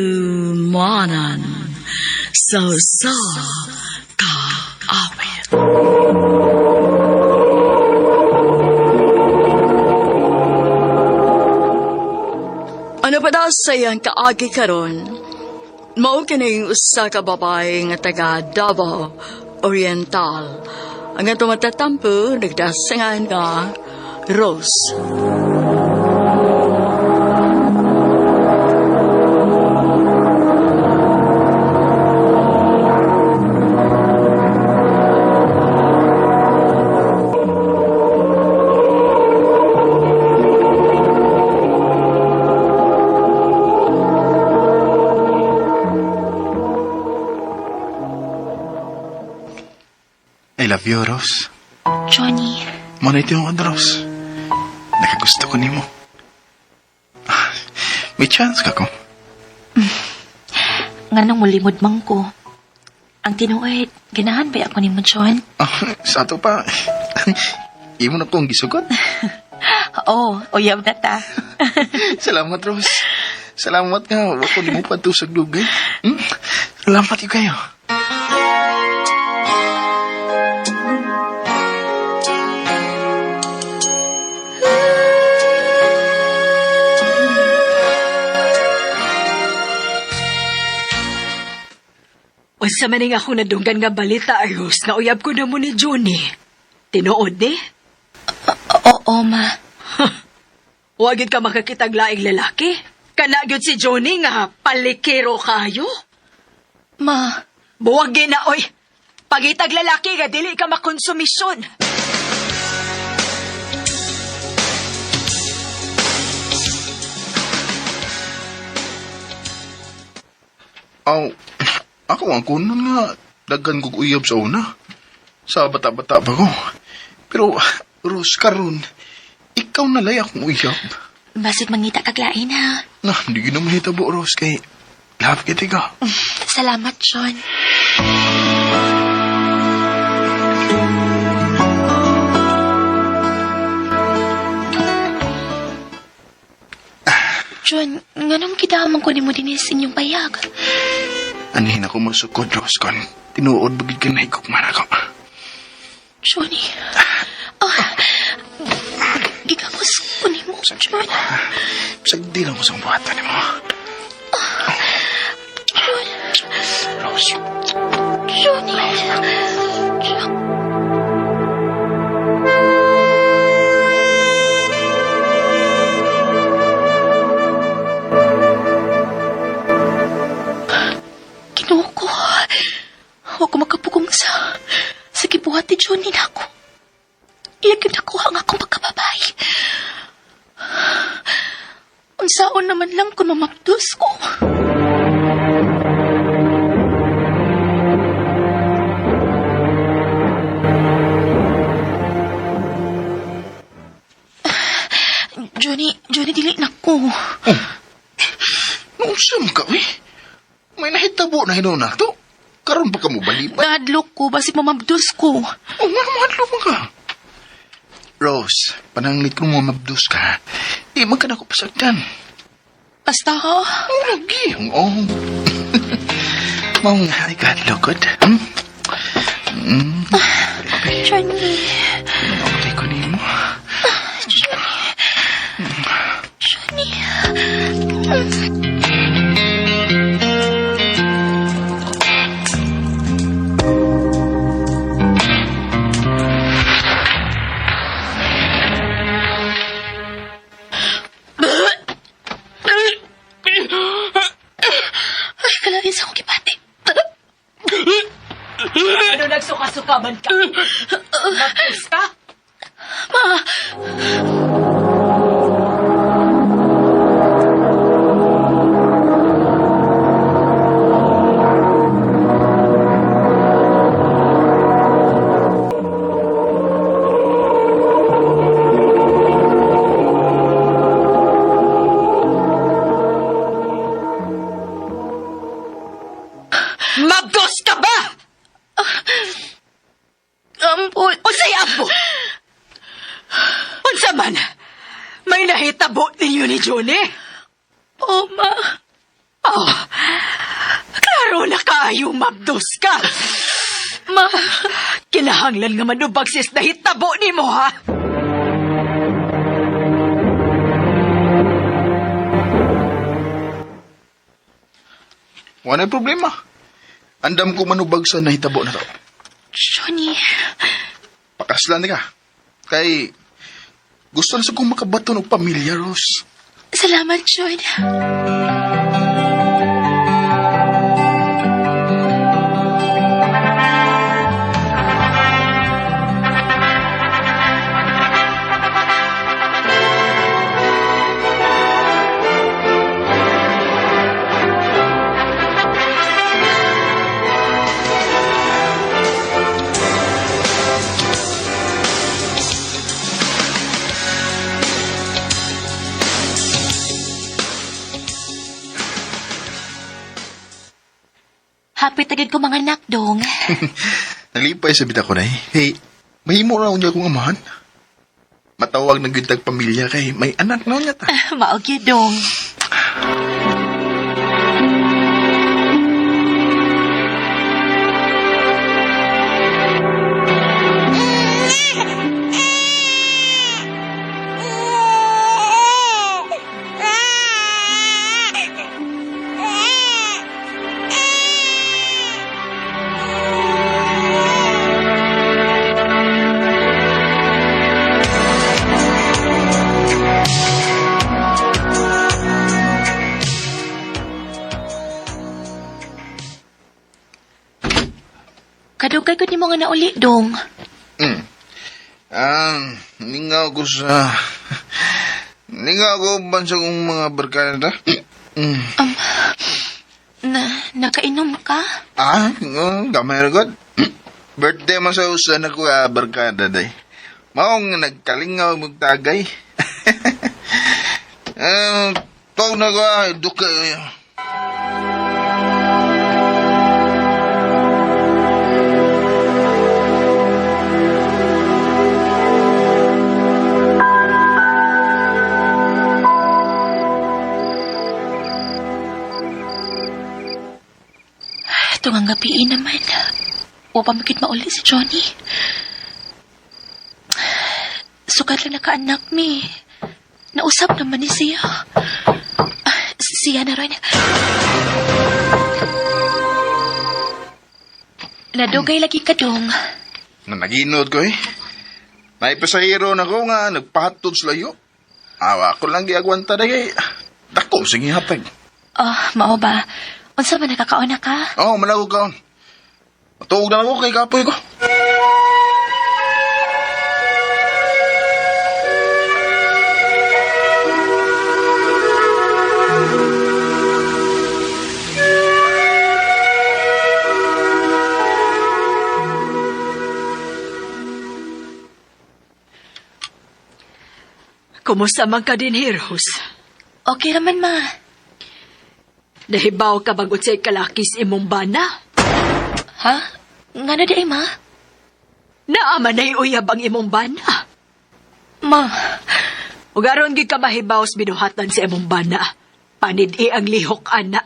Handumanan sa usa ka awit. Ano pa daw sa iyang kaagi karon? Mao kining usa ka babae nga taga Davao Oriental. Ang atong matatampo nagdasangan nga Rose. I love you, Rose. Johnny, Mo na ito yung Rose. Nakagusto ko nimo. Ah, may chance ka ko. nganong mulimod man ko. Ang tinuod, ganahan ba ako nimo, John? Ah, sa ato pa. Imo na kong gisugot. Oo, uyab na ta. Salamat, Rose. Salamat nga. Wa ko nimo pa sa dugay. Hmm? Salamat yun kayo. Unsa man ning ako nadunggan nga balita, Rose, nga uyab ko na mo ni Johnny. Tinuod ni? Oo, ma. Wa gyud ka makakitag laing lalaki. Kana gyud si Johnny nga palikero kayo. Ma, Buwag gyud na oy. Pagitag lalaki nga dili ka makonsumisyon. Aw, ako ang kunon nga. Daghan kog uyab sa una. Sa bata-bata pa ko. Pero, Rose, karon, ikaw na lay akong uyab. basig mangita kag lain ha. Na, hindi ko naman hitabo, Rose, kay love kita ka. Salamat, John. John, nganong kidamang ko nimo dinhi sa inyong payag? Anihin ako masukod, Rose, kon tinuod bagid ka na higugma na ko. Johnny. Ah, gigamos ko nimo, John. Bisag di lang ko sa buhatan nimo. John. Rose, Johnny. John. Ginoo ko. Huwag ko makapugong sa gibuhat ni Johnny na ako. Iya gyud nakuha ang akong pagkababay. Unsaon naman lang kung mamapdos ko. Johnny, Johnny, dili na ko. Naunsa man ka, eh? May nahitabo na hinuon na to. Karon pa ka mo balibad. Nahadlok ko, basig mamabdos ko. Oh, nga mahadlok man ka. Rose, pananglit ko mo mabdos ka. Di man ka na ko pasagdan. Basta ha? Oh, lagi. Oh. Mao nga ay kahadlokod. Hmm? Hmm. Johnny, Okay ko nimo. Johnny. Ay, kalain sa akong gibati. Ano nagsuka-suka man ka? Mapus ka? Ma, Mabdos ka ba? ampot. Unsay abo? Unsa man? May nahitabo ninyo ni Johnny? Oh, ko, ma. Oh, klaro na kaayo, mabdos ka. Ma, Kinahanglan nga manubag sis na hitabo ni mo, ha? Wala problema. Andam ko manubag sa nahitabo na to. Johnny. Pakaslan ka. Kay, gusto na sa kong makabaton og pamilya, Rose. Salamat, John. Happy tagid ko mga anak, dong. Nalipay sa bita ko na eh. Hey, mahimo na unya kong amahan. Matawag na gyud tag pamilya kay may anak na unya ta. Maog yun, dong. Kadugay ko ni mo nga nauli, dong. Mm. Ah, ningaw ko sa... Ningaw ko ban sa kong mga barkada. Mm. Na, nakainom ka? Ah, gamay ra god. Birthday man sa usa na ko barkada day. Maong nagkalingaw mong tagay. Ah, tawag na ko duka. Ito nga gabiin naman. Wa pa makit mauli si Johnny. Sukat lang nakaanak mi. Nausap naman ni siya. Ah, siya na rin. Nadugay lagi ka dong. Na naginod ko eh. Naipasahero na ko nga nagpahatod sa layo. Awa ko lang giagwanta na kay. Dako sige hatag. Oh, mao ba? Unsa man nakakaon na ka? Oh, malagog kaon. Matuog na ako kay kapoy ko. Kumusta man ka din, Heroes? Okay raman ma. Nahibaw ka bang unsay kalakis imong bana? Ha? Nga na di ay ma? Naama na'y uyab ang imong bana. Ma, Ug aron gid ka mahibaw sa binuhatan sa imong bana. Panid-i ang lihok, ana.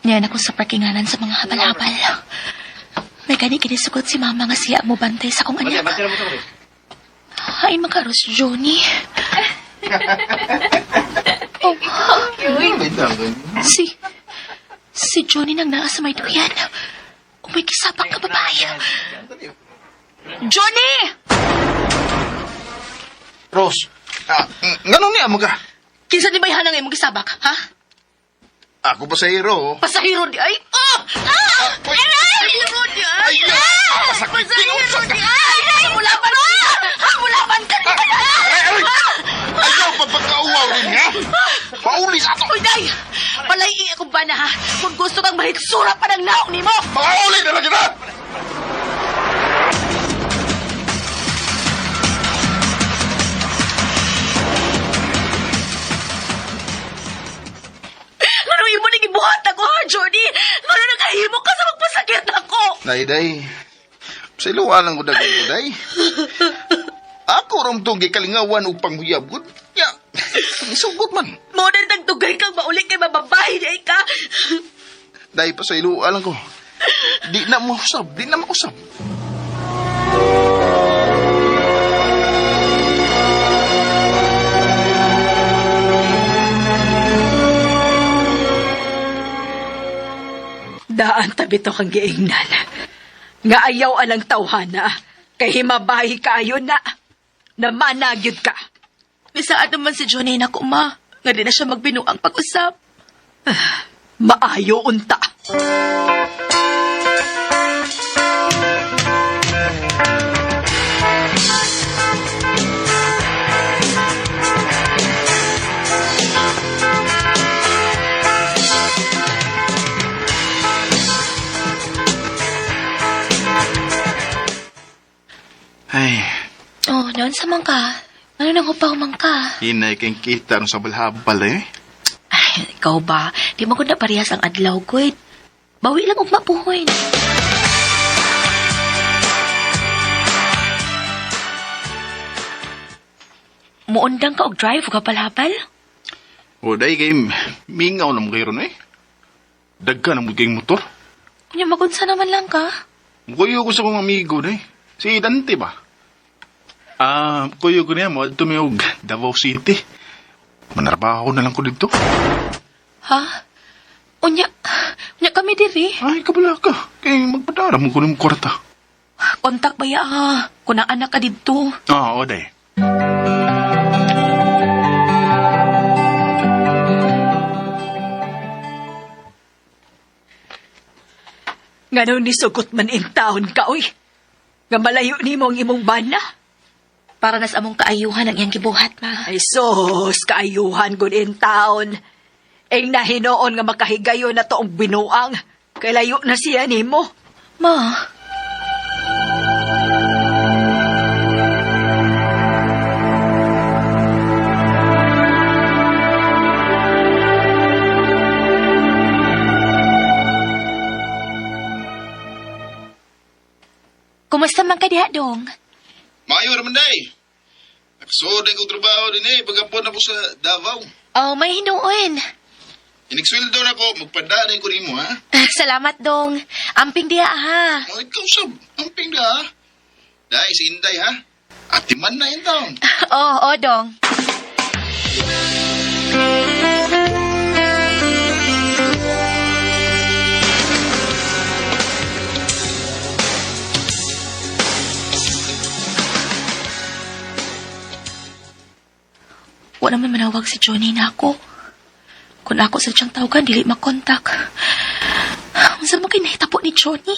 Niyan ako sa parkinganan sa mga habal-habal. May gani kinisugot si mama nga siya mo bantay sa kong anak. Hain makaros, Johnny. Oh, si Johnny nang naa sa may duyan. May kisabak ka babae. Johnny! Rose, ngano niya mo ka? Kinsa ni bayhanang imong gisabak, ha? Ako pasahero. Pasahero di ay. Oh! Ah! Aray! Pasahero di ay. Ay, Ah! Pasahero di ay. Hamulaban ka! Hamulaban ka! Aray, aray! Ayaw pa pagkauwaw rin nga. Pauli sa ato. Uy, day! Palay akong bana ha! Kung gusto kang mahitsura pa ng naong nimo! Pauli na lang kita! Ano imo ning gibuhat ako ha, Johnny? Ano nakahimo ka sa Day, day. Sa iluwa lang ko dagan ko, day. Ako ram tong gikalingawan og panghuyab gud. Ya, isugot man. Mo na nagdugay kang mauli kay mababae na ka. Day pa sa iluwa lang ko. Di na mo usab, di na mausab. Daan tabi to kang giingnan. Nga ayaw alang tawhana. Kay himabahi kaayo na. Namanagyod ka. Bisaad naman si Johnny na ma. Nga di na siya magbinuang pag-usap. Maayo unta. Ay, Oh, noon sa man ka. Ano nang hupaw man ka? hinay kang kita nung sa balhabal eh. Ay, ikaw ba? Di mo ko na parehas ang adlaw, good. Bawi lang og mapuhoy. Muundang ka og drive ka palhabal? O day kay mingaw na mo kayo ron eh. Dagka na mo kayong motor. Kunya magunsa naman lang ka. Kuyo ko sa kong amigo day. Si Dante ba? Ah, kuyo ko niya mo adto mi og Davao City. Manarbaho na lang ko dito. Ha? Unya, unya kami diri. Ay, kabala ka. Kay magpadara mo ko ng kwarta. Kontak ba ya ha? Kung ang anak ka didto. Ah, o day. Nga nung nisugot man in taon ka, oy. Nga malayo nimo ang imong bana. Para nas among kaayuhan ang iyang gibuhat, ma. Ay sus, kaayuhan gud in taon. Eng nahinoon nga makahigayon na toong binuang. Kay layo na siya nimo. Ma, kumusta man ka diha, dong? Maayo raman day. Nakasuod ko trabaho din eh. Pagapon ako sa Davao. Oh, may hinuon. Inigsweldo na ko, magpadaan ko nimo ha. Salamat, dong. Amping diha, ha. O ikaw sab, amping da ha. Day, si Inday ha. Atiman na yun taon. Oo, oh, dong. Wala man manawag si Johnny na ako. Kung ako sa siyang tawagan, dili makontak. Unsa man kay nahitabo ni Johnny?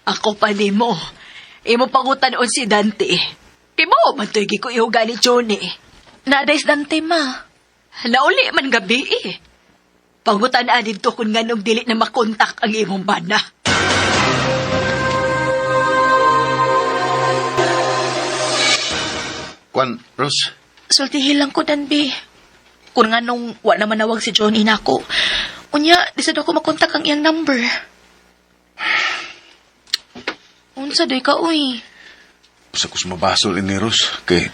Ako pa nimo. Imo pangutan-on si Dante. Kay mo man to'y gikuihuga ni Johnny. Naadays Dante, ma. Nauli man gabi eh. Pangutan-an dito kung nganong dili na makontak ang imong bana. Kwan, Rose. Sultihin lang ko, Danby. Kung nga nung wa na manawag si Johnny nako. Unya, di sad ako makontak ang iyang number. Unsa day ka, uy? Sa kus mabasol ini Ros, kay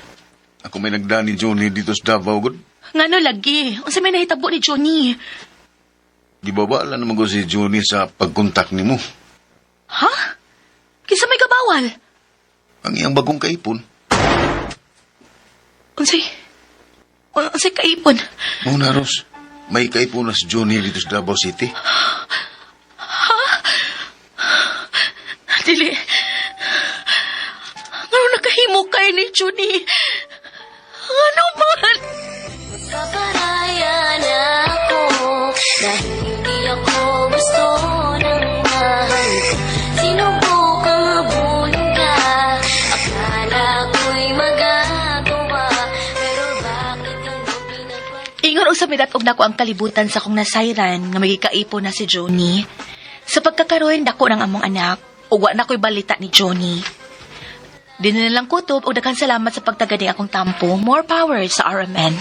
ako may nagdaan ni Johnny dito sa Davao gud. Ngano lagi? Unsa may nahitabo ni Johnny? Di ba ba naman ko si Johnny sa pagkontak nimo? Ha? Kinsa may gabawal? Ang iyang bagong kaipon. Unsay? Unsay kaipon? Mao na Ros, may kaipon na si Johnny dito sa Davao City. Dili. Ngano nakahimo kay ni Johnny? Ngano man? Paparaya na ako dahil hindi ako gusto ng mahal ko. Sinubukang habulin ka, akala ko'y magagawa, pero bakit ang pinagpag... Ingon og sa midat-og nako ang kalibutan sa akong nasayran nga magikaipon na si Johnny. Sa pagkakaroon dako ng among anak, ug wa na ko'y balita ni Johnny. Di na lang kutob og daghan salamat sa pagtagad ning akong tampo. More power sa RMN.